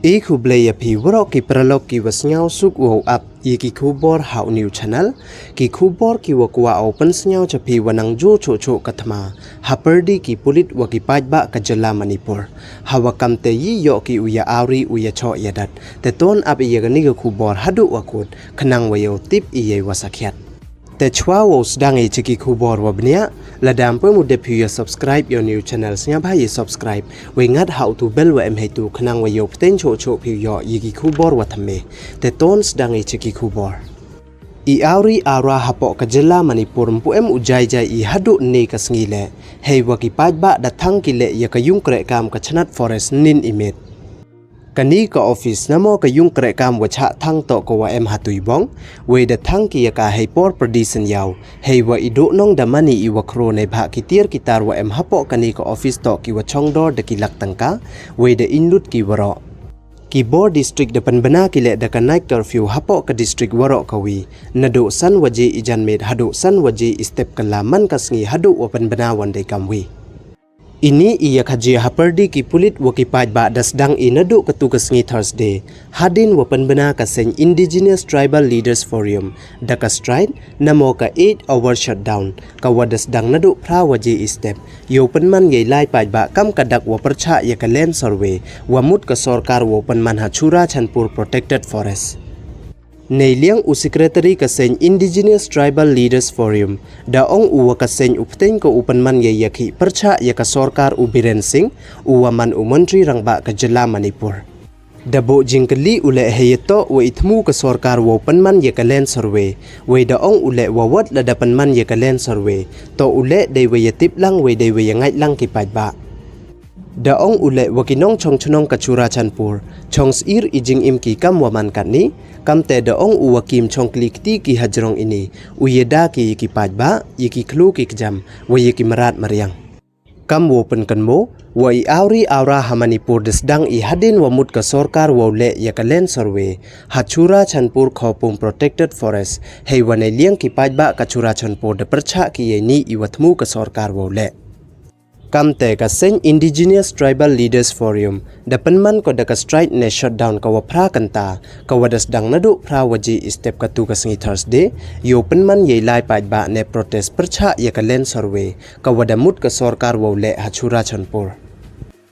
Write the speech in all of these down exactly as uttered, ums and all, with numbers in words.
I khublei ya phi waroh ki paralok ki wa sngewsuk wow ap ya ki khubor ha u new channel. Ki khubor ki wa kwah u pynsngew cha phi wa nang ju choh choh ka thma ha pyrdi ki pulit wa ki paidbah ka jylla Manipur. Ha wa kam te i yoh ki u ya awri u ya choh ya dat. Te ton ap ya kani ka khubor haduh wa kut khnang wa yow tip ya i wa sakhiat. Te chwa wow sdang i cha ki khubor wa bniah, lada ym pu em u dep phi ya subscribe ya u new channel, sngewbha ya subscribe, wei ngat ha u tu bell wa em heitu khnang wa yow pteng choh choh phi yoh ya ki khubor wa thymme. Te ton sdang i cha ki khubor. I awri awra hapoh ka jylla Manipur ym pu em u jai jai i haduh ne ka sngi le, hei wa ki paidbah da thang ki le ya ka yung kreh kam ka chnat forest nin i miet. Kani ka office namo ka yung kreh kam wa chah thang toh ka wa em ha Tuibong, wei da thang ki ya ka hei por pyrdi synyaw, hei wa i duh nong da mani i wa khro neibhah ki tiar ki tar wa em hapoh kani ka office toh ki wa chong dor da ki lak tyngka, wei da inlut ki waroh. Ki bor district da pynbna ki le da ka night curfew hapoh ka district waroh kawi, naduh san waje i janmiet haduh san waje i step kylla man ka sngi haduh wa pynbna wan dei kamwi. Ini i ya ka jia ha pyrdi ki pulit wa ki paidbah da sdang i naduh ka tu ka sngi Thursday, hadien wa pynbna ka seng Indigenous Tribal Leaders Forum da ka strike namo ka eight hour shutdown, ka wa da sdang naduh phra waje i step, yow pynman ya i lai paidbah kam ka dak wa pyrchah ya ka land survey wa mut ka sorkar wow pynman ha Churachandpur Protected Forest. Neiliang u secretary ka seng Indigenous Tribal Leaders Forum, da ong u wa ka seng u pteng ka u pynman ya i yakhih pyrchah ya ka sorkar u Biren Singh, u wa man u montri rangbah ka jylla Manipur. Da buh jingkylli u le hei ya toh wa i thmu ka sorkar wow pynman ya ka land survey, wei da ong u le wa wat lada pynman ya ka land survey, toh u le dei wa ya tip lang wei dei wa ya ngait lang ki paidbah. Da ong u le wa ki nongchong chnong ka Churachandpur, chong sir i jingim ki kam wa man katni, kam te da ong u wa kim chong kli kti ki hajrong ini, u ya da ki ya ki paidbah, ya ki khlu ki kjam, wa ya ki mrad mariang. Kam wow pynkynmo, wa i awri awra ha Manipur da sdang i hadien wa mut ka sorkar wow le ya ka land survey ha Churachandpur Khopung Protected Forest, hei wa neiliang ki paidbah ka Churachandpur da pyrchah ki ya ini i wa thmu ka sorkar wow le. Kam te ka seng Indigenous Tribal Leaders Forum da pynman ko da ka strike ne shutdown ka wa phra kynta, ka wa da sdang naduh phra waje i step ka tu ka sngi Thursday, yow pynman ya i lai paidbah ne protest pyrchah ya ka land survey, ka wa da mut ka sorkar wow le ha Churachandpur.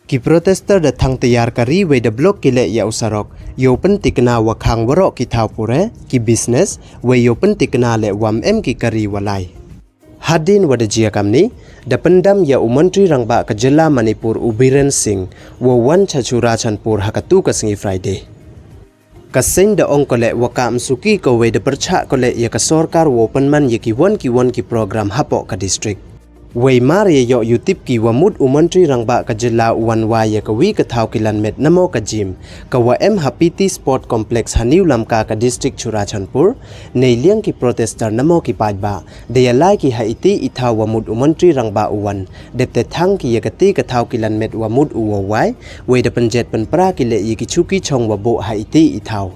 Ki protester da thang tayar ka ri wei da block ki le ya u sarok, yow pyntikna wa khang waroh ki thaw pure, ki business, wei yow pyntikna le wa ym em ki ka ri wa lai. Hadien wa da jia kamni, da pyndam ya u montri rangbah ka jylla Manipur u Biren Singh, wow wan cha Churachandpur ha ka tu ka sngi Friday. Ka seng da ong ko le wa kam suki ko wei da pyrchah ko le ya ka sorkar wow pynman ya ki won ki won ki program hapoh ka district. Wei mar ya yoh yutip ki wa mut u montri rangbah ka jylla u wan wai ya ka wi ka thaw ki lanmet namo ka gym, ka wa em ha P T Sport Complex ha New Lamka ka district Churachandpur, neiliang ki protester namo ki paidbah, da ya lai ki ha iti i thaw wa mut u montri rangbah u wan, dep te thang ki ya kati ka thaw ki lanmet wa mut u wow wai, wei da pynjet pynpra ki le ya ki chuki chong wa buh ha iti i thaw.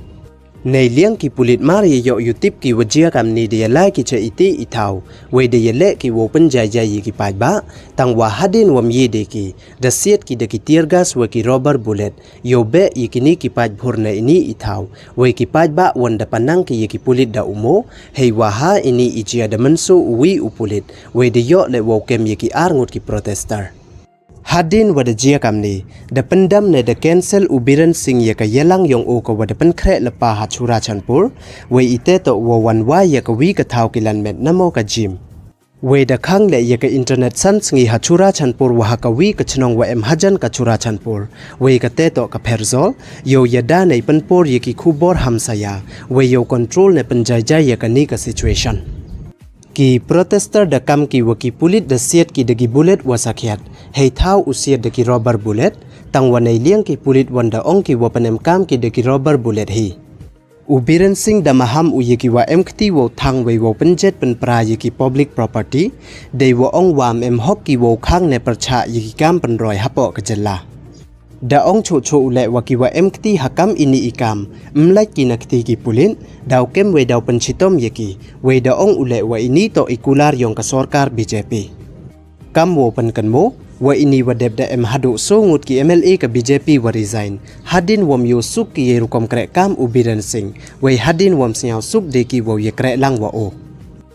Neiliang ki pulit mar ya yoh yutip ki wa jia kamni da ya lai ki cha iti i thaw, wei da ya le ki wow pynjai jai ya ki paidbah, tang wa hadien wa ym ye de ki, da siat ki da ki tear gas wa ki rubber bullet, yow beh ya kini ki paidbhur na ini i thaw, wei ki paidbah wan da pynang ki ya ki pulit da u mo, hei wa ha ini i jia da mynsaw u wi u pulit, wei da yoh le wow kem ya ki ar ngut ki protester. Hadien wa da jia kamni, da pyndam ne da cancel u Biren Singh ya ka yalang yong u ka wa da pynkhreh lypa ha Churachandpur, wei ite toh wow wan wai ya ka wi ka thaw ki lanmet namo ka gym. Wei da khang le ya ka internet san sngi ha Churachandpur wa ha ka wi ka chnong wa em hajan ka Churachandpur. Wei kate toh ka Pherzawl, yow ya da ne i pynpur ya ki khubor hamsaya, wei yow control ne pynjai jai ya kani ka situation. Ki protester da kam ki wa ki pulit da siat ki da ki bullet wa sakhiat, hei thaw u siat da ki rubber bullet, tang wa neiliang ki pulit wan da ong ki wa pynemkam ki da ki rubber bullet hi. U Biren Singh da maham u ya ki wa em kti wow thang wei wow pynjet pynpra ya ki public property, dei wa ong wa ym em hok ki wow khang ne pyrchah ya ki kam pynroi hapoh ka jylla. Da ong chuh chuh u le wa ki wa em kti ha kam ini i kam, ym lait ki na kti ki pulit, daw kem wei daw pynchitom ya ki, wei da ong u le wa ini toh i kular yong ka sorkar B J P. Kam wow pynkynmo, Wa ini wa dep da em hadooh soo ngut ki M L A ka B J P wa resign. Hadien wym yoh suk ki yei rukom kreh kam u Biren Singh. Wei hadien wym sñiaw suk de ki wow yakreh lang wa o.